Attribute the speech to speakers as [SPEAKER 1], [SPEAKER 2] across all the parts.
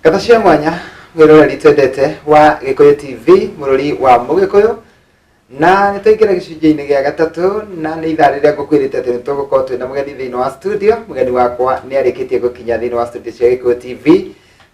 [SPEAKER 1] Ngatho cia mwanya mwĩroreri twendete wa Gĩkũyũ TV, mũrũri wa Mũgĩkũyũ, na nĩ twaingĩra gĩcunjĩ-inĩ gĩa gatatũ, na nĩ ithaa rĩrĩa ngũkwĩrĩte atĩ nĩ tũgũkorwo twĩna mũgeni thĩinĩ wa studio. Mũgeni wakwa nĩ arĩkĩtie gũkinya thĩinĩ wa studio cia Gĩkũyũ TV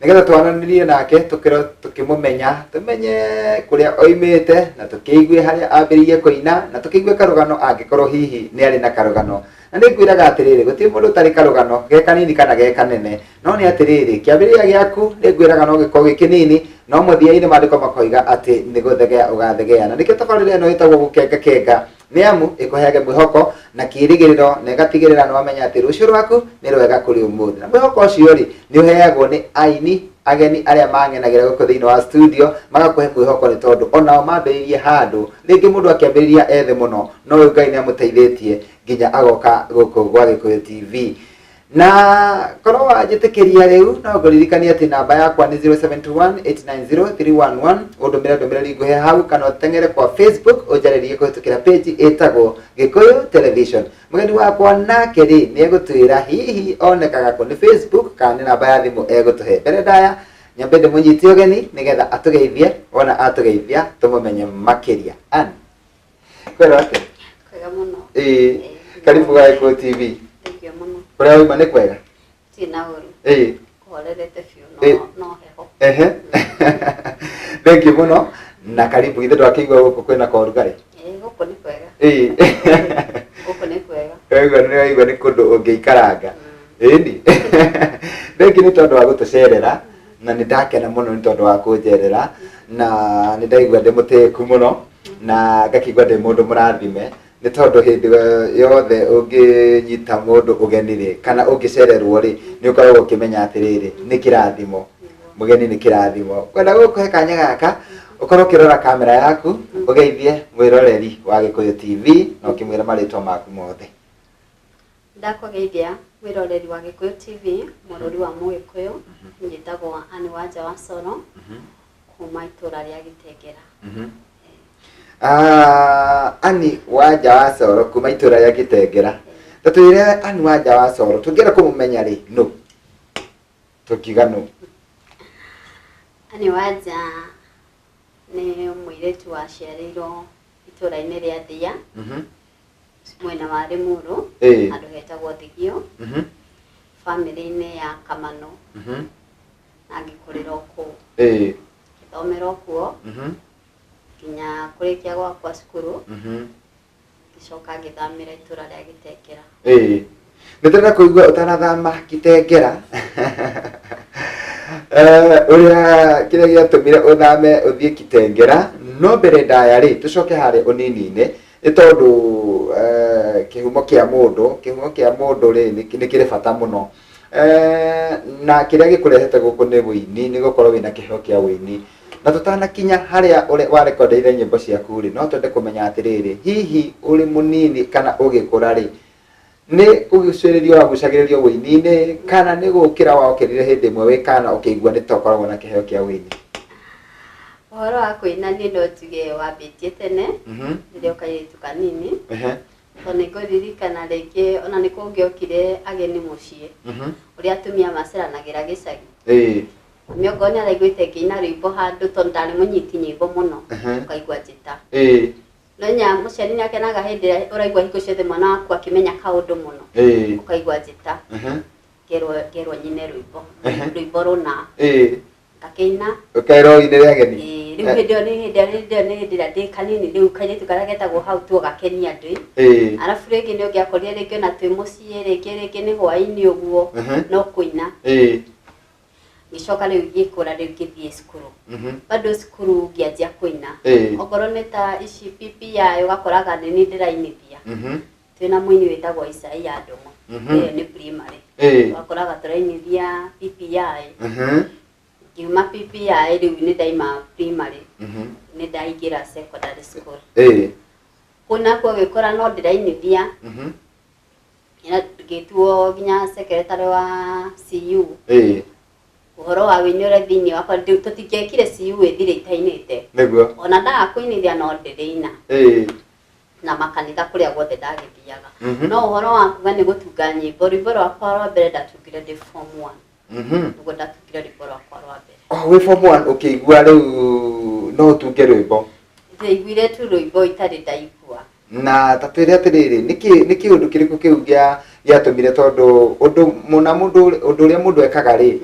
[SPEAKER 1] nĩgetha twaranĩrie nake, tũkĩro tũkĩmũmenya, tũmenye kũrĩa oimĩte na tũkĩigue harĩa ambĩrĩirie kũina na tũkĩigue karũgano angĩkorwo hihi nĩ arĩ na karũgano. Na nĩ ngwĩraga atĩrĩrĩ, gũtirĩ mũndũ ũtarĩ karũgano, ge kanini kana ge kanene. No nĩ atĩrĩrĩ, kĩambĩrĩria gĩaku nĩ ngwĩraga no gĩkorwo gĩ kĩnini, no mũthia-inĩ maandĩko makoiga atĩ nĩ gũthegea ũgathegea. Na nĩkĩo tabarĩra ĩno ĩtagwo Gũkengakenga, nĩ amu ĩkũheage mwĩhoko na kĩĩrĩgĩrĩro na ĩgatigĩrĩra nĩ wamenya atĩ rũciũ rwaku nĩ rwega kũrĩ ũmũthĩ. Na mwĩhoko ũcio rĩ, nĩ ũheagwo nĩ aini ageni arĩa mangenagĩra gũkũ thĩinĩ wa studio, magakũhe mwĩhoko nĩ tondũ onao mambĩrĩirie handũ, rĩngĩ mũndũ akĩambĩrĩria e thĩ mũno, no rĩu Ngai nĩ amũteithĩtie nginya agoka gũkũ gwa Gĩkũyũ TV. Na korwo wanjĩtĩkĩria rĩu no ngũririkanie atĩ namba yakwa nĩ 0721890311, ũndũmĩre ndũmĩrĩri nguhĩ hau kana ũteng'ere kwa Facebook ũnjarĩrie kũhĩtũkĩra page ĩtagwo Gĩkũyũ Television. Mũgeni wakwa nake rĩ nĩ egũtwĩra hihi onekaga kũ, nĩ Facebook kana nĩ namba ya thimũ egũtũhe. Mbere ndaya nyambe ndĩmũnyite ũgeni nĩgetha atũgeithie, wona atũgeithia tũmũmenye makĩria. Ann, kwĩrwo atĩa?
[SPEAKER 2] Kwega mũno.
[SPEAKER 1] Ĩĩ, karibu gwa Gĩkũyũ TV.
[SPEAKER 2] Thank you mũno.
[SPEAKER 1] Kũrĩa wauma nĩ kwega?
[SPEAKER 2] Tirĩ na ũru. Kũhorerete biũ, no no heho.
[SPEAKER 1] Ehe. Thank you mũno na karibu. Ithe ndwakĩigua gũkũ kwĩna korugarĩ?
[SPEAKER 2] Ĩĩ, gũkũ nĩ kwega. Gũkũ nĩ kwega.
[SPEAKER 1] Waigua nĩ waigua nĩ kũndũ ũngĩikaranga. Ĩni. Thank you nĩ tondũ wa gũtũcerera, na nĩ ndakena mũno nĩ tondũ wa kũnjerera, na nĩ ndaigua ndĩ mũtĩĩku mũno na ngakĩigua ndĩ mũndũ mũrathime nĩ tondũ hĩndĩ yothe ũngĩnyita mũndũ ũgeni rĩ, kana ũngĩcererwo rĩ, nĩ ũkoragwo ũkĩmenya atĩrĩrĩ, nĩ kĩrathimo, mũgeni nĩ kĩrathimo. Ngwenda gũkũhe kanya gaka ũkorwo ũkĩrora kamera yaku, ũgeithie mwĩroreri wa Gĩkũyũ TV na ũkĩmwĩra marĩtwa maku mothe.
[SPEAKER 2] Ndakũgeithia mwĩroreri wa Gĩkũyũ TV, mũrũri wa Mũgĩkũyũ, njĩtagwo Anne Wanja wa Coro, kuma itũra rĩa Gĩtengera.
[SPEAKER 1] Ah, Anne Wanja wa Coro kuma itũra rĩa Gĩtengera. Ta twĩre Anne Wanja wa Coro, tũngĩenda kũmũmenya rĩ, nũ? Tũngiuga nũ?
[SPEAKER 2] Anne Wanja nĩ mũirĩtu waciarĩirwo itũra-inĩ rĩa Ndia, mwena wa Limuru, handũ hetagwo Thigio, bamĩrĩ-inĩ ya Kamano, na ngĩkũrĩra o kũu. Ngĩthomera o kuo, nginya kũrĩkia gwakwa cukuru, ngĩcoka ngĩthamĩra itũra rĩa Gĩtengera.
[SPEAKER 1] Nĩ tũrenda kũigua ũtanathama Kitengera, ũrĩa kĩrĩa gĩatũmire ũthame ũthiĩ Kitengera, no mbere ndaya rĩ, tũcoke harĩa ũnini-inĩ, nĩ tondũ kĩhumo kĩa mũndũ, kĩhumo kĩa mũndũ rĩ, nĩ kĩrĩ bata mũno. Na kĩrĩa gĩkũrehete gũkũ nĩ ũini, nĩ gũkorwo wĩna kĩheo kĩa ũini. Na tũtanakinya harĩa warekondeire nyĩmbo ciaku rĩ, no twende kũmenya atĩrĩrĩ, hihi ũrĩ mũnini kana ũgĩkũra rĩ, nĩ kũgucĩrĩrio wagucagĩrĩrio ũini-inĩ kana nĩ gũkĩra wokĩrire hĩndĩ ĩmwe wĩ kana ũkĩigua nĩ ta ũkoragwo na kĩheo kĩa ũini?
[SPEAKER 2] Ũhoro wa kũina niĩ no njuge wambĩtie tene, rĩrĩa o kairĩtu kanini. Tondũ nĩ ngũririkana rĩngĩ ona nĩ kũngĩokire ageni mũciĩ, ũrĩa atumia maceranagĩra gĩcagi. Mami okorwo nĩ araiguĩte ngĩina rwĩmbo handũ, tondũ ndarĩ mũnyiti nyĩmbo mũno, ũkaigua njĩta. No nya mũciari nĩ akenaga hĩndĩ ĩrĩa ũraigua hingo ciothe mwana waku akĩmenya kaũndũ mũno. Ũkaigua njĩta. Ngerwo ngerwo nyine rwĩmbo. Rwĩmbo rũna. Ngakĩina.
[SPEAKER 1] Ũkerwo ũinĩre ageni.
[SPEAKER 2] Ĩĩ, rĩu hĩndĩ ĩyo nĩ hĩndĩ ĩrĩa hĩndĩ ĩyo nĩ hĩndĩ ĩrĩa ndĩ kanini, rĩu kairĩtu karĩa getagwo hau tu gakenia andũ. Arabu rĩngĩ nĩ ũngĩakorire rĩngĩ ona twĩ mũciĩ, rĩngĩ rĩngĩ nĩ hwaĩ-inĩ ũguo, no kũina. Ngĩcoka rĩu ngĩkũra rĩu ngĩthiĩ cukuru. Bado cukuru ngĩanjia kũina. Okorwo nĩ ta ici PPI ũgakoraga nĩ niĩ ndĩrainithia. Twĩna mũini wĩtagwo Isaia Ndũng'ũ. Ĩyo nĩ primary. Ũgakoraga tũrainithia PPI. Ngiuma PPI rĩu nĩ ndaima primary. Nĩ ndaingĩra secondary school. Kũu nakuo ũgĩkora no ndĩrainithia. Ngĩtuo nginya secretary wa CU. Ũhoro wa wĩini ũrĩa thĩinĩ wakwa, tũtingĩekire CU ĩthire itainĩte. Ona ndaga kũinithia no ndĩrĩina. Na makanitha kũrĩa guothe ndagĩthiaga. No ũhoro wa kuga nĩ gũtunga nyĩmbo, rwĩmbo rwakwa rwa mbere ndatungire ndĩ form 1. Nĩguo ndatungire rwĩmbo rwakwa rwa mbere.
[SPEAKER 1] Oh, wĩ form 1 ũkĩigua rĩu no ũtunge rwĩmbo?
[SPEAKER 2] Ndaiguire tu rwĩmbo itarĩ ndaigua.
[SPEAKER 1] Na ta twĩre atĩrĩrĩ, nĩkĩ kĩũndũ kĩrĩkũ kĩu gĩatũmire, tondũ ũndũ mũna mũndũ, ũndũ ũrĩa mũndũ ekaga rĩ,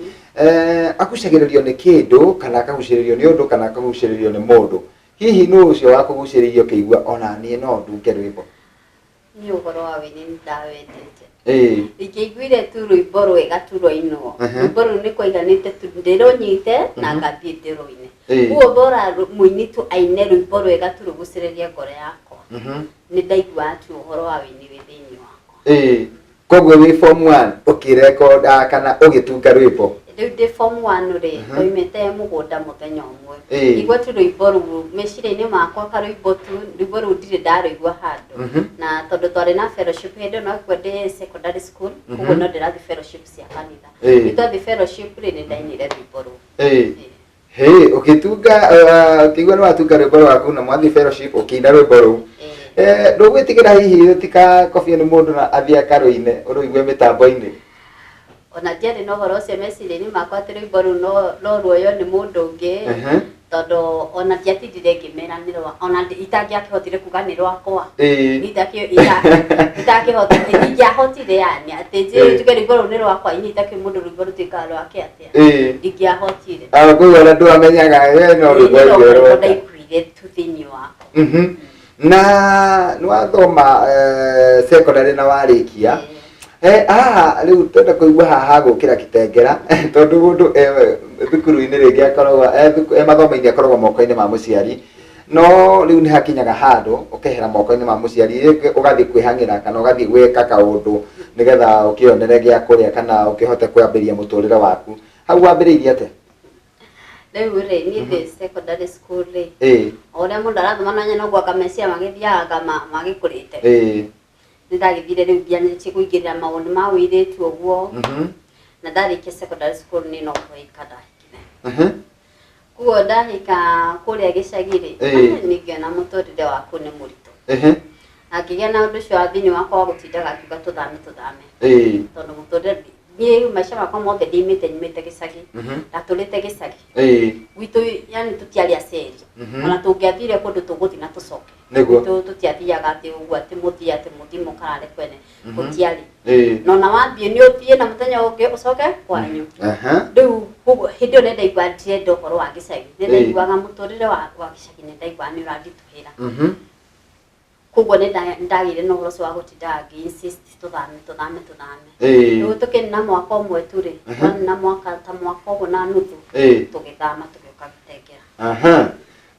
[SPEAKER 1] agucagĩrĩrio nĩ kĩndũ kana akagucĩrĩrio nĩ ũndũ kana akagucĩrĩrio nĩ mũndũ. Hihi nũ ũcio wakũgucĩrĩirie ũkĩigua ona niĩ no ndunge rwĩmbo?
[SPEAKER 2] Niĩ ũhoro wa wĩini nĩ ndawendete. Ingĩaiguire tu rwĩmbo rwega tu rwainwo, rwĩmbo rũu nĩ kwaiganĩte tu ndĩrũnyite na ngathiĩ ndĩrũine. Koguo bora mũini tu aine rwĩmbo rwega tu rũgucĩrĩrie ngoro yakwa. Nĩ ndaiguaga tu ũhoro wa wĩini wĩ thĩinĩ wakwa.
[SPEAKER 1] Koguo wĩ form 1 ũkĩrekonda kana ũgĩtunga rwĩmbo?
[SPEAKER 2] Rĩu ndĩ form 1 rĩ, twaumĩte mũgũnda mũthenya ũmwe. Igua tu rwĩmbo rũu meciria-inĩ makwa, karwĩmbo tu, rwĩmbo rũu ndirĩ ndarũigua handũ. Na tondũ twarĩ na fellowship hĩndĩ ĩyo, no ndĩ secondary school, koguo no ndĩrathiĩ fellowship cia kanitha. Rĩu twathiĩ fellowship rĩ, nĩ ndainire rwĩmbo rũu.
[SPEAKER 1] Hĩ, ũgĩtunga, ũkĩigua nĩ watunga rwĩmbo rwaku na mwathiĩ fellowship ũkĩina rwĩmbo rũu. Ndũgwĩtigĩra hihi rũtikakobio nĩ mũndũ na athiĩ akarũine ũrũigue mĩtambo-inĩ?
[SPEAKER 2] Ona ndiarĩ na ũhoro ũcio meciria-inĩ makwa atĩ rwĩmbo rũu no ruoywo nĩ mũndũ ũngĩ, tondũ ona ndiatindire ngĩmera nĩ rwa, ona itangĩakĩhotire kuga nĩ rwakwa. Ndingĩahotire, yani atĩ njuge rwĩmbo rũu nĩ rwakwa, ini itakĩũĩ mũndũ rwĩmbo rũtuĩkaga rwake atĩa. Ndingĩahotire.
[SPEAKER 1] Koguo ona ndwamenyaga we no rwĩmbo
[SPEAKER 2] Niĩ no
[SPEAKER 1] waigua
[SPEAKER 2] rwĩmbo
[SPEAKER 1] rweka.
[SPEAKER 2] Ndaiguire tu thĩinĩ wakwa.
[SPEAKER 1] Na nĩ wathoma secondary na warĩkia. Haha rĩu twenda kũigua haha gũkĩra Kitengera, tondũ mũndũ e thukuru-inĩ rĩngĩ akoragwo e mathomo-inĩ, akoragwo moko-inĩ ma mũciari, no rĩu nĩ hakinyaga handũ ũkehera moko-inĩ ma mũciari, rĩngĩ ũgathiĩ kwĩhang'ĩra kana ũgathiĩ gwĩka kaũndũ nĩgetha ũkĩonere gĩa kũrĩa kana ũkĩhote kwambĩrĩria mũtũrĩre waku. Hau wambĩrĩirie atĩa?
[SPEAKER 2] Rĩu rĩ, niĩ ndĩ secondary school rĩ, o ũrĩa mũndũ arathoma na noguo anga meciria magĩthiaga magĩkũrĩte. Nĩ ndagĩthire rĩu ngĩanjĩtie kũingĩrĩra maũndũ ma ũirĩtu ũguo. Na ndarĩkia secondary school nĩ no kũhika ndahikire. Koguo ndahika kũrĩa gĩcagi rĩ, nĩ ngĩona mũtũrĩre waku nĩ mũritũ. Na ngĩgĩa na ũndũ ũcio wa thĩinĩ wakwa wa gũtindaga ngiuga tũthame, tũthame. Tondũ mũtũrĩre, niĩ maica makwa mothe ndimĩte nyumĩte gĩcagi. Ndatũrĩte gĩcagi. Gwitũ yani tũtiarĩ aceri. Ona tũngĩathire kũndũ tũgũthiĩ na tũcoke. Gwitũ tũtiathiaga atĩ ũguo atĩ mũthiĩ mũkarare kwene. Gũtiarĩ. Na ona wathiĩ nĩ ũthiĩ na mũthenya ũngĩ ũcoke kwanyu. Rĩu koguo hĩndĩ ĩyo nĩ ndaigua ndirenda ũhoro wa gĩcagi. Nĩ ndaiguaga mũtũrĩre wa gĩcagi nĩ ndaiguaga nĩ ũranditũhĩra. Koguo nĩ ndagĩire na ũhoro ũcio wa gũtindaga ngĩ insist tũthame, tũthame, tũthame. Rĩu tũkĩrĩ na mwaka ũmwe tu rĩ, na mwaka ta mwaka ũguo na nuthu, tũgĩthama tũgĩũka Gĩtengera.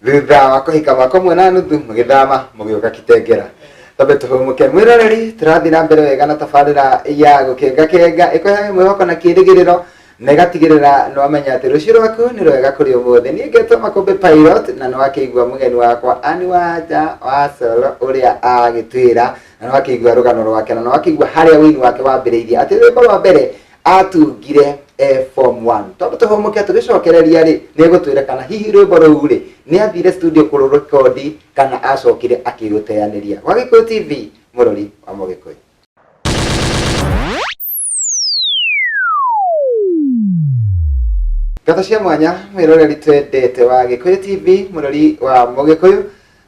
[SPEAKER 1] Thutha wa kũhika mwaka ũmwe na nuthu, mũgĩthama mũgĩũka Kitengera. Twambe tũhũmũke, mwĩroreri, tũrathiĩ na mbere wega na tabarĩra ya Gũkenga Kenga ĩkũheaga mwĩhoko na kĩrĩgĩrĩro na ĩgatigĩrĩra nĩ wamenya atĩ rũciũ rwaku nĩ rwega kũrĩ ũmũthĩ. Niĩ ngetwo Makũmbĩ Pilot, na nĩ wakĩigua mũgeni wakwa Ann Wanja wa Coro ũrĩa agĩtwĩra, na nĩ wakĩigua rũgano rwake, na nĩ wakĩigua harĩa wĩini wake wambĩrĩirie, atĩ rwĩmbo rwa mbere atungire e form 1. Twambe tũhũmũke, tũgĩcokereria rĩ, nĩ egũtwĩra kana hihi rwĩmbo rũu rĩ nĩ athire studio kũrũrekondi kana acokire akĩrũteanĩria. Gwa Gĩkũyũ TV, mũrori wa Mũgĩkũyũ. Ngatho cia mwanya, mwĩroreri twendete wa Gĩkũyũ TV, mũrori wa Mũgĩkũyũ.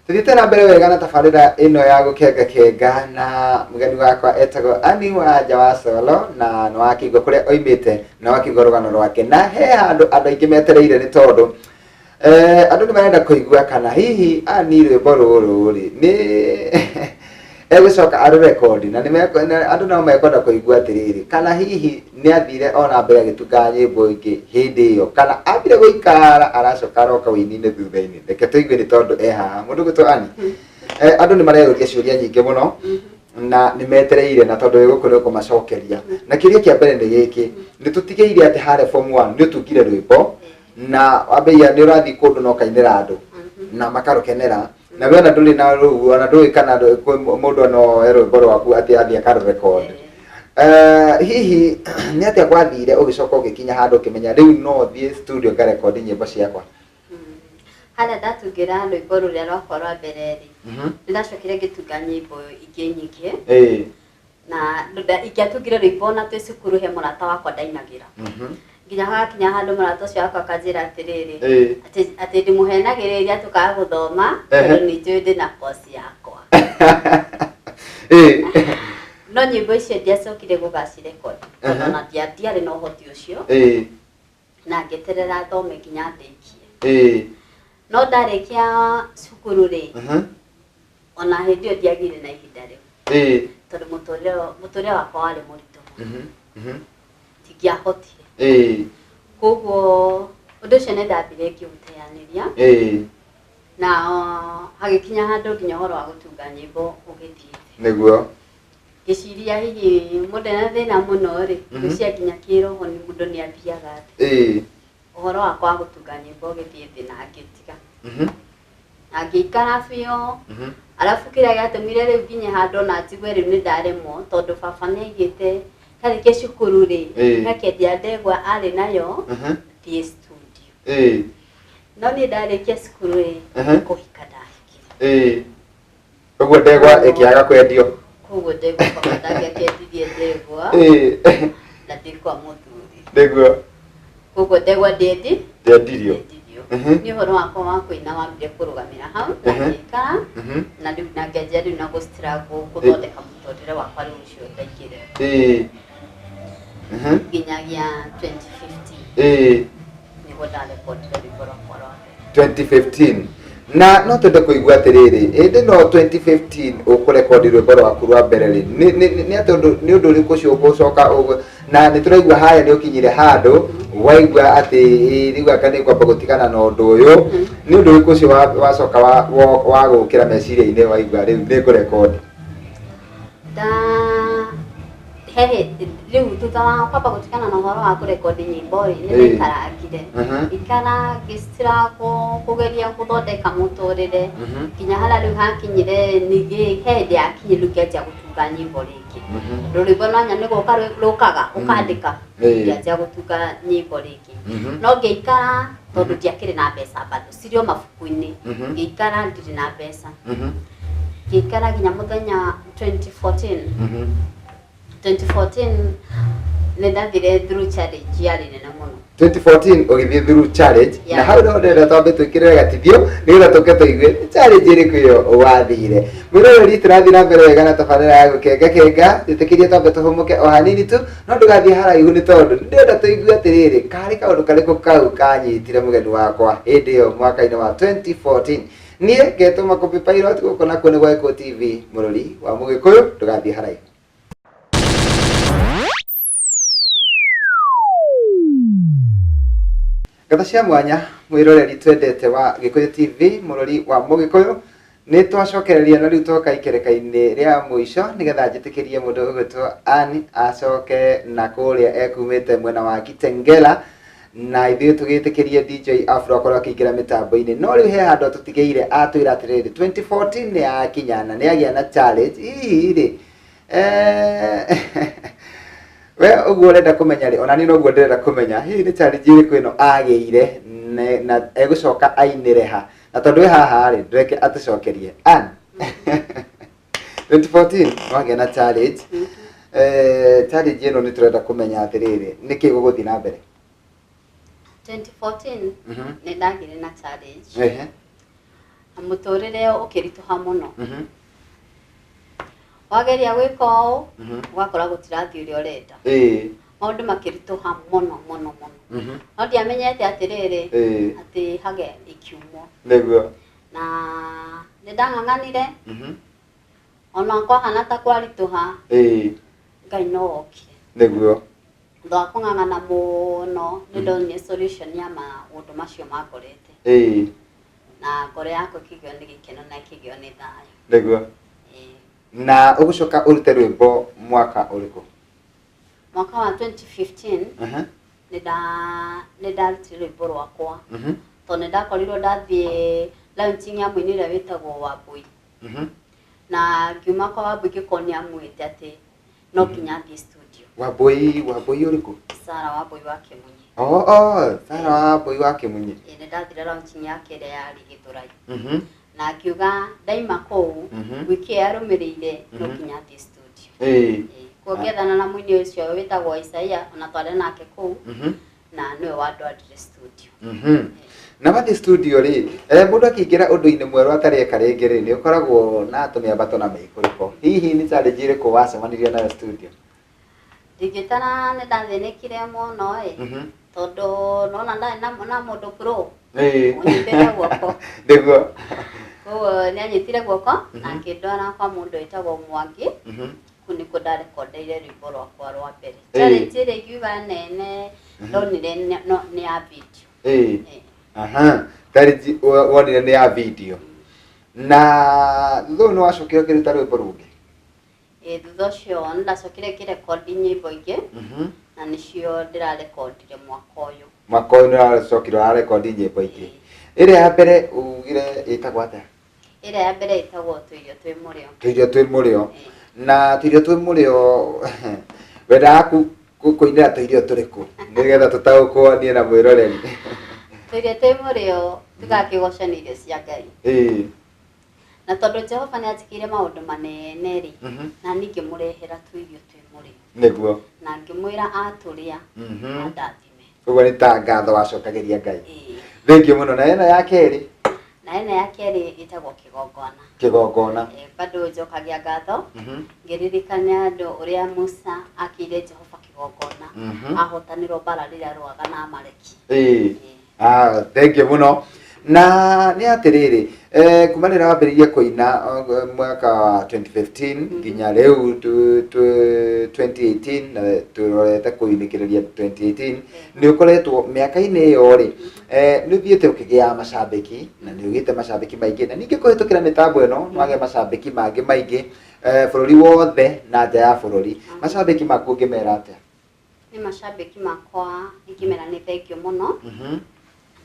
[SPEAKER 1] Tũthiĩte na mbere wega na tabarĩra ĩno ya Gũkenga Kenga, na mũgeni wakwa etagwo Ann Wanja wa Coro, na nĩ wakĩigua kũrĩa oimĩte na wakĩigua rũgano rwake, na he handũ andũ aingĩ metereire, nĩ tondũ andũ nĩ marenda kũigua kana hihi Ann rwĩmbo rũrũ rĩ nĩ egũcoka arũrekondi, na andũ no mekwenda kũigua atĩrĩrĩ, kana hihi nĩ athire ona mbere agĩtungaga nyĩmbo ingĩ hĩndĩ ĩyo, kana ambire gũikara aracoka aroka wĩini-inĩ thutha-inĩ. Reke tũigue, nĩ tondũ e haha mũndũ gwĩtwo Ann. Andũ nĩ mareyũria ciũria nyingĩ mũno na nĩ metereire, na tondũ wĩ gũkũ nĩ ũkũmacokeria. Na kĩũria kĩa mbere nĩ gĩkĩ: nĩ tũtigĩire atĩ harĩa form 1 nĩ ũtungire rwĩmbo, na wambĩia nĩ ũrathiĩ kũndũ na ũkainĩra andũ na makarũkenera, na we ona ndũrĩ na rũu, ona ndũĩ kana kwĩ mũndũ no oe rwĩmbo rwaku atĩ athiĩ akarũrekondi. Hihi nĩ atĩa gwathire ũgĩcoka ũgĩkinya handũ ũkĩmenya rĩu no thiĩ studio ngarekondi nyĩmbo ciakwa?
[SPEAKER 2] Harĩa ndatungĩra rwĩmbo rũrĩa rwakwa rwa mbere rĩ, nĩ ndacokire ngĩtunga nyĩmbo ingĩ nyingĩ. Na ingĩatungire rwĩmbo na twĩ cukuru, he mũrata wakwa ndainagĩra. Nginya hagakinya handũ mũrata ũcio wakwa akanjĩra atĩrĩrĩ, atĩ ndĩmũhenagĩrĩria tũkaga gũthoma tondũ nĩ njũĩ ndĩna kosi yakwa. No nyĩmbo icio ndiacokire gũgacirekondi tondũ ona ndiarĩ na ũhoti ũcio. Na ngĩeterera thome nginya ndĩkie. No ndarĩkia cukuru rĩ, ona hĩndĩ ĩyo ndiagĩire na ihinda rĩu. Tondũ mũtũrĩre wakwa warĩ mũritũ mũno. Ndingĩahotire. Koguo ũndũ ũcio nĩ ndambire ngĩũteanĩria. Na hagĩkinya handũ nginya ũhoro wa gũtunga nyĩmbo ũgĩthiĩ thĩ.
[SPEAKER 1] Nĩguo.
[SPEAKER 2] Ngĩciria hihi mũndũ ena thĩna mũno rĩ, ngwĩciria nginya kĩroho nĩ mũndũ nĩ athiaga thĩ. Ũhoro wakwa wa gũtunga nyĩmbo ũgĩthiĩ thĩ na ngĩtiga. Na ngĩikara biũ. Arabu kĩrĩa gĩatũmire rĩu nginye handũ ona njigue rĩu nĩ ndaremwo tondũ baba nĩ aigĩte ndarĩkia cukuru rĩ, ngakendia ndegwa arĩ nayo thiĩ studio. No niĩ ndarĩkia cukuru rĩ, kũhika ndahikire.
[SPEAKER 1] Ũguo ndegwa ĩkĩaga kwendio.
[SPEAKER 2] Koguo ndegwa baba ndangĩakĩendirie ndegwa na ndĩ kwa mũthuri.
[SPEAKER 1] Nĩguo.
[SPEAKER 2] Koguo ndegwa
[SPEAKER 1] ndĩendirio.
[SPEAKER 2] Nĩ ũhoro wakwa wa kũina wambire kũrũgamĩra hau na ngĩikara na rĩu na ngĩanjia rĩu na gũ-struggle gũthondeka mũtũrĩre wakwa rĩu ũcio ndaingĩrĩra. Nginyagia 2015. Nĩguo ndarekondire rwĩmbo rwakwa rwa mbere.
[SPEAKER 1] 2015. Na no twende kũigua atĩrĩrĩ, ĩndĩ no 2015 ũkũrekondi rwĩmbo rwaku rwa mbere rĩ, nĩ atĩ ũndũ nĩ ũndũ ũrĩkũ ũcio ũgũcoka na nĩ tũraigua harĩa nĩ ũkinyire handũ waigua atĩ rĩu anga nĩ ngwamba gũtigana na ũndũ ũyũ, nĩ ũndũ ũrĩkũ ũcio wacoka wa gũkĩra meciria-inĩ waigua rĩu nĩ ngũrekondi?
[SPEAKER 2] Rĩu thutha wa kwamba gũtigana na ũhoro wa kũrekondi nyĩmbo rĩ, nĩ ndaikarangire. Ikara ngĩ-struggle kũgeria gũthondeka mũtũrĩre nginya harĩa rĩu hakinyire ningĩ he hĩndĩ yakinyire rĩu ngĩanjia gũtunga nyĩmbo rĩngĩ. Rwĩmbo nwanya nĩ gũka rũkaga ũkandĩka, ngĩanjia gũtunga nyĩmbo rĩngĩ. No ngĩikara tondũ ndiakĩrĩ na mbeca bado, cirĩ o mabuku-inĩ. Ngĩikara ndirĩ na mbeca. Ngĩikara nginya mũthenya 2014. 2014 nĩ ndathire through challenge yarĩ nene mũno.
[SPEAKER 1] 2014 ũgĩthiĩ through challenge na hau no ndĩrenda twambe twĩkĩrĩre gatithio nĩgetha tũke tũigue challenge ĩrĩkũ ĩyo wathire. Mwĩroreri tũrathiĩ na mbere wega na tabarĩra ya gũkenga kenga, twĩtĩkĩrie twambe tũhũmũke o hanini tu, no ndũgathiĩ haraihu nĩ tondũ ndĩrenda tũigue atĩrĩrĩ, karĩ kaũndũ karĩkũ kau kanyitire mũgeni wakwa hĩndĩ ĩyo mwaka-inĩ wa 2014. Niĩ ngetwo Makũmbĩ Pilot, gũkũ nakuo nĩ gwa Gĩkũyũ TV, mũrori wa Mũgĩkũyũ, ndũgathiĩ haraihu. Ngatho cia mwanya mwĩroreri twendete wa Gĩkũyũ TV, mũrori wa Mũgĩkũyũ, nĩ twacokereria na rĩu twoka ikereka-inĩ rĩa mũico nĩgetha njĩtĩkĩrie mũndũ ũgwĩtwo Ann acoke na kũrĩa ekumĩte mwena wa Kitengela, na ithuĩ tũgĩtĩkĩrie DJ Afro akorwo akĩingĩra mĩtambo-inĩ. No rĩu he handũ atũtigĩire atwĩra atĩrĩrĩ, 2014 nĩ yakinya na nĩ agĩa na challenge hihi rĩ, we ũguo ũrenda kũmenya rĩ, ona niĩ noguo ndĩrenda kũmenya, hihi nĩ challenge ĩrĩkũ ĩno agĩire na egũcoka ainĩre ha, na tondũ wĩ haha rĩ, ndũreke atũcokerie. Ann, 2014 wagĩa na challenge. Challenge ĩno nĩ tũrenda kũmenya atĩrĩrĩ, nĩkĩ gũgũthiĩ na mbere?
[SPEAKER 2] 2014 nĩ ndagĩire na challenge. Na mũtũrĩre ũkĩritũha mũno. Wageria gwĩka ũũ, ũgakora gũtirathiĩ ũrĩa ũrenda. Maũndũ makĩritũha mũno mũno mũno. No ndiamenyete atĩrĩrĩ, atĩ hage ikiumwo.
[SPEAKER 1] Nĩguo.
[SPEAKER 2] Na nĩ ndang'ang'anire. Ona kwahana ta kwaritũha. Ngai no okire.
[SPEAKER 1] Nĩguo.
[SPEAKER 2] Thutha wa kũng'ang'ana mũno, nĩ ndonire solution ya maũndũ macio makorete. Na ngoro yakwa ĩkĩgĩo nĩ gĩkeno na ĩkĩgĩo nĩ thayũ.
[SPEAKER 1] Nĩguo. Na ũgũcoka ũrute rwĩmbo mwaka ũrĩkũ?
[SPEAKER 2] Mwaka wa 2015 nĩ ndarutire rwĩmbo rwakwa. Tondũ nĩ ndakorirwo ndathiĩ launching ya mũini ũrĩa wĩtagwo Wambui. Na ngiuma kwa Wambui ngĩkorwo nĩ amwĩte atĩ no nginya thiĩ studio.
[SPEAKER 1] Wambui ũrĩkũ?
[SPEAKER 2] Sarah Wambui wa Kĩmunyi.
[SPEAKER 1] Sarah Wambui wa Kĩmunyi.
[SPEAKER 2] Nĩ ndathire launching yake ĩrĩa yarĩ Gĩthũrai. Na ngiuga ndaima kũu, wiki ĩyo yarũmĩrĩire no nginya thiĩ studio. Kuo ngĩethana na mũini ũcio wĩtagwo Isaia, ona twarĩ nake kũu. Na nĩwe wandwarire studio.
[SPEAKER 1] Na wathiĩ studio rĩ, mũndũ akĩingĩra ũndũ-inĩ mwerũ atarĩ eka rĩngĩ rĩ, nĩ ũkoragwo na tũmĩambato na mĩikũrũko. Hihi nĩ challenge ĩrĩkũ wacemanirie nayo studio?
[SPEAKER 2] Ndingĩtara nĩ ndathĩnĩkire mũno ĩ, tondũ nona ndarĩ na mũndũ pro ũnyitĩte guoko. Koguo nĩ anyitire guoko na akĩndwara kwa mũndũ wĩtagwo Mwangi. Kũu nĩkuo ndarekondeire rwĩmbo rwakwa rwa mbere. Challenge ĩrĩa ingiuga nene ndonire nĩ ya video.
[SPEAKER 1] Aha, challenge wonire nĩ ya video. Na thutha ũyũ nĩ wacokire ũkĩruta rwĩmbo rũngĩ?
[SPEAKER 2] Ĩĩ, thutha ũcio nĩ ndacokire ngĩrekondi nyĩmbo ingĩ, na nĩcio ndĩrarekondire mwaka ũyũ.
[SPEAKER 1] Mwaka ũyũ nĩ ũracokire ũrarekondi nyĩmbo ingĩ. Ĩrĩa ya mbere ugire ĩtagwo atĩa?
[SPEAKER 2] Ĩrĩa ya mbere ĩtagwo Tũirio Twĩ Mũrĩo.
[SPEAKER 1] Tũirio Twĩ Mũrĩo. Na Tũirio Twĩ Mũrĩo wendaga kũinĩra tũirio tũrĩkũ nĩgetha tũtaũkwo niĩ na mwĩroreri?
[SPEAKER 2] Tũirio Twĩ Mũrĩo tugaga kĩgoco nĩ irio cia Ngai. Na tondũ Jehova nĩ anjĩkĩire maũndũ manene rĩ, na niĩ ngĩmũrehera tũirio twĩ mũrĩo. Na ngĩmwĩra atũrĩa, andathime.
[SPEAKER 1] Ũguo nĩ ta ngatho wacokagĩria Ngai. Thengiũ mũno. Na ĩno ya kerĩ?
[SPEAKER 2] Na ĩno ya kerĩ ĩtagwo Kĩgongona.
[SPEAKER 1] Kĩgongona.
[SPEAKER 2] Bado njokagia ngatho, ngĩririkania andũ ũrĩa Musa akĩire Jehova kĩgongona, ahotanĩrwo mbara rĩrĩa arũaga na Amaleki.
[SPEAKER 1] Thengiũ mũno. Na nĩ atĩrĩrĩ, kuma rĩrĩa wambĩrĩirie kũina mwaka wa 2015 nginya rĩu 2018, na tũrorete kũinĩkĩrĩria 2018, nĩ ũkoretwo mĩaka-inĩ ĩyo rĩ, nĩ ũthiĩte ũkĩgĩaga macambĩki, na nĩ ũgĩte macambĩki maingĩ, na ningĩ kũhĩtũkĩra mĩtambo ĩno nĩ wagĩa macambĩki mangĩ maingĩ, bũrũri wothe na nja ya bũrũri. Macambĩki maku ũngĩmera atĩa?
[SPEAKER 2] Nĩ macambĩki makwa ingĩmera nĩ thengio mũno,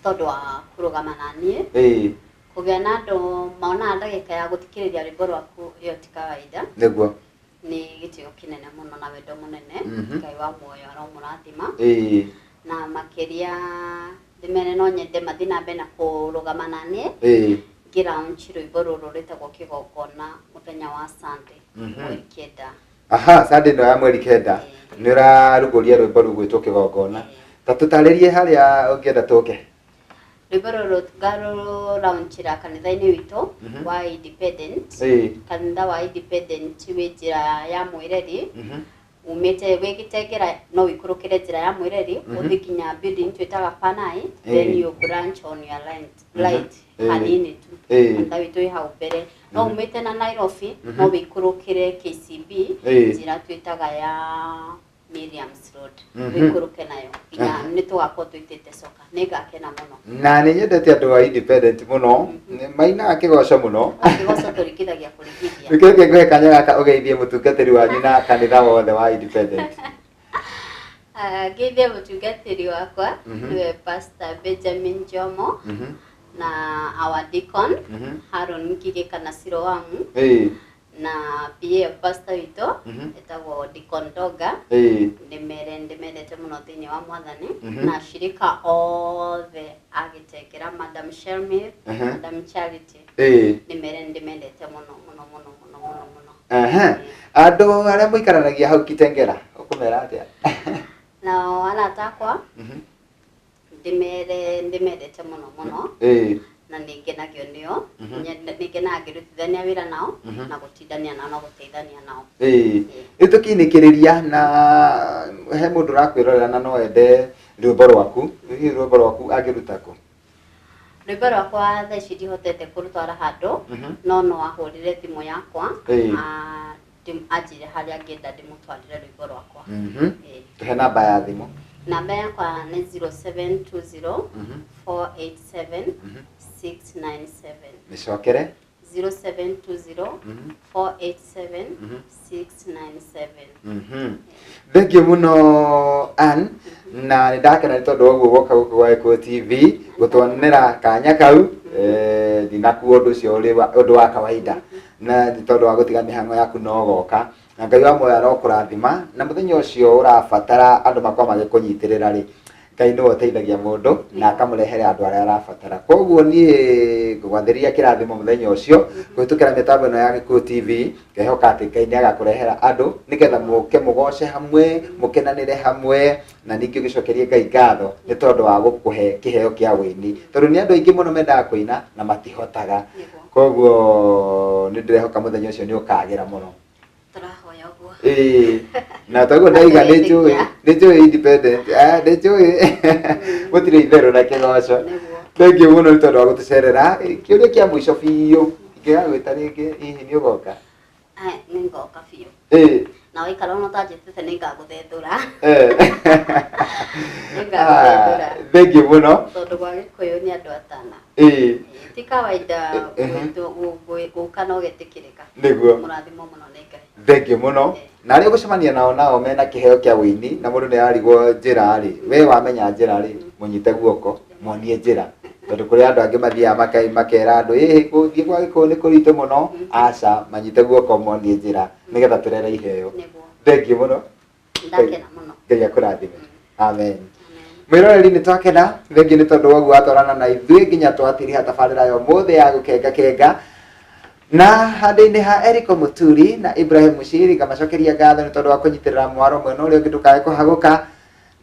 [SPEAKER 2] tondũ wa kũrũgama na niĩ. Kũgĩa na andũ monaga ndagĩka ya gũthikĩrĩria rwĩmbo rwaku ĩyo ti kawaida. Nĩ gĩtĩo kĩnene mũno na wendo mũnene. Ngai wa muoyo aromũrathima. Na makĩria ndĩmere no nyende mathiĩ na mbere na kũrũgama na niĩ. Ngĩ launch rwĩmbo rũrũ rwĩtagwo Kĩgongona mũthenya wa Sunday, mweri 9.
[SPEAKER 1] Aha, Sunday ĩno ya mweri 9 nĩ ũrarugũria rwĩmbo rũgwĩtwo Kĩgongona. Ta tũtarĩrie harĩa ũngĩenda tũke.
[SPEAKER 2] Rwĩmbo rũrũ ngarũ-launchĩra kanitha-inĩ witũ wa Independent. Kanitha wa Independent wĩ njĩra ya Mwĩreri. Umĩte wĩ Gĩtengera no ũikũrũkĩre njĩra ya Mwĩreri, ũthiĩ nginya building twĩtaga Panai, then you branch on your right hanini tu. Kanitha witũ wĩ hau mbere. No umĩte na Nairobi, no ũikũrũkĩre KCB, njĩra twĩtaga ya Miriam's Road. Ũikũrũke nayo nginya nĩ tũgakorwo tũitĩte coka. Nĩ ngakena mũno.
[SPEAKER 1] Na nĩ nyendete andũ a Independent mũno, mainaga kĩgoco mũno.
[SPEAKER 2] Kĩgoco tũringithagia kũringithia.
[SPEAKER 1] Nĩkĩo ngũhe kanya gaka ũgeithie mũtungatĩri wanyu na kanitha wothe wa Independent.
[SPEAKER 2] Ngeithie mũtungatĩri wakwa, nĩwe Pastor Benjamin Jomo, na our deacon, Haron Ngigĩ kana Siloamu, na PA pastor witũ, etagwo Deacon Doga. Ndĩmere ndĩmendete mũno thĩinĩ wa Mwathani, na shirika othe agĩtengera Madam Shelmith, Madam Charity. Ndĩmere ndĩmendete mũno mũno mũno mũno mũno mũno.
[SPEAKER 1] Andũ arĩa mũikaranagia hau Kitengera, ũkũmera atĩa?
[SPEAKER 2] Nao arata akwa, ndĩmere ndĩmendete mũno mũno. Na nĩ ngenagio nĩo. Nĩ ngenaga ngĩrutithania wĩra nao, na gũtindania nao na gũteithania nao.
[SPEAKER 1] Rĩu tũkĩinĩkĩrĩria na he mũndũ ũrakwĩrorera na no ende rwĩmbo rwaku, hihi rwĩmbo rwaku angĩruta kũ?
[SPEAKER 2] Rwĩmbo rwakwa thaa ici ndihotete kũrũtwara handũ, no no ahũrĩre thimũ yakwa, anjĩre harĩa angĩenda ndĩmũtwarĩre rwĩmbo rwakwa.
[SPEAKER 1] Tũhe namba ya thimũ.
[SPEAKER 2] Namba yakwa nĩ zero seven two zero four eight seven six nine seven.
[SPEAKER 1] Mĩcokere.
[SPEAKER 2] Zero seven two zero four eight seven six nine seven.
[SPEAKER 1] Thengiũ mũno Ann, na nĩ ndakena nĩ tondũ wa ũguo woka gũkũ gwa Gĩkũyũ TV gũtuonera kanya kau, ndinakuo ũndũ ũcio ũrĩ ũndũ wa kawaida, na nĩ tondũ wa gũtiga mĩhang'o yaku no goka, na Ngai wa muoyo arokũrathima, na mũthenya ũcio ũrabatara andũ makorwo magĩkũnyitĩrĩra rĩ, Ngai nĩwe ũteithagia mũndũ na akamũrehere andũ arĩa arabatara. Koguo niĩ ngũgwathĩrĩria kĩrathimo mũthenya ũcio kũhĩtũkĩra mĩtambo ĩno ya Gĩkũyũ TV, ngehoka atĩ Ngai nĩ agakũrehera andũ nĩgetha mũke mũgo Mũgoce hamwe, mũkenanĩre hamwe, na ningĩ ũgĩcokerie Ngai ngatho nĩ tondũ wa gũkũhe kĩheo kĩa wĩini, tondũ nĩ andũ aingĩ mũno mendaga kũina na matihotaga. Koguo nĩ ndĩrehoka mũthenya ũcio nĩ ũkagĩra mũno.
[SPEAKER 2] Tũrahoya ũguo.
[SPEAKER 1] Ĩĩ, na toguo ndaiga nĩ njũĩ, nĩ njũĩ independent, nĩ njũĩ gũtirĩ itherũ na kĩgoco. Thank you mũno nĩ tondũ wa gũtũcerera. Kĩũria kĩa mũico biũ, ingĩgagwĩta rĩngĩ hihi nĩ ũgoka?
[SPEAKER 2] Nĩ ngoka biũ. Na waikara ona ũtanjĩtĩte nĩ ngagũthethũra. Nĩ ngagũthethũra.
[SPEAKER 1] Thank you mũno.
[SPEAKER 2] Tondũ gwa Gĩkũyũ nĩ andũ atana. Ti kawaida gũka na ũgetĩkĩrĩka. Mũrathimwo mũno nĩ Ngai.
[SPEAKER 1] Thank you mũno. Na arĩa ũgũcemania nao nao mena kĩheo kĩa wĩini na mũndũ nĩ ararigwo njĩra rĩ, we wamenya njĩra rĩ, mũnyite guoko, muonie njĩra. Tondũ kũrĩ andũ angĩ mathiaga makera andũ, ĩhĩ gũthiĩ gwa Gĩkũyũ nĩ kũritũ mũno. Aca, manyite guoko monie njĩra nĩgetha tũrere iheo. Thank you mũno.
[SPEAKER 2] Ndakena mũno.
[SPEAKER 1] Ngai akũrathime. Amen. Mwĩroreri, nĩ twakena, thengiũ nĩ tondũ wa ũguo watwarana na ithuĩ nginya twatiriha tabarĩra ya ũmũthĩ ya gũkenga kenga. Na handũ-inĩ ha Eriko Muturi na Ibrahim Mushiri, ngamacokeria ngatho nĩ tondũ wa kũnyitĩrĩra mwaro mwena ũrĩa ũngĩ ndũkae kũhagũka.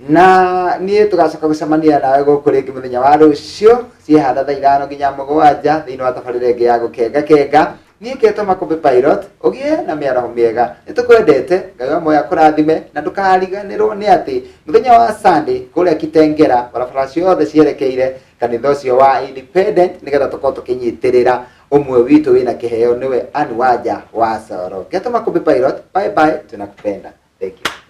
[SPEAKER 1] Na niĩ tũgacoka gũcemania nawe gũkũ rĩngĩ mũthenya wa rũciũ ciĩhanda thaa 5 nginya 7 thĩinĩ wa tabarĩra ĩngĩ ya gũkenga kenga. Niĩ ngetwo Makũmbĩ Pilot, ũgĩe na mĩaraho mĩega. Nĩ tũkwendete, Ngai wa muoyo akũrathime, na ndũkariganĩrwo nĩ atĩ mũthenya wa Sunday kũrĩa Kitengera, barabara ciothe cierekeire kanitha ũcio wa Independent, nĩgetha tũkorwo tũkĩnyitĩrĩra ũmwe witũ wĩna kĩheo, nĩwe Ann Wanja wa Coro. Ngetwo Makũmbĩ Pilot, bye bye, tunakupenda. Thank you.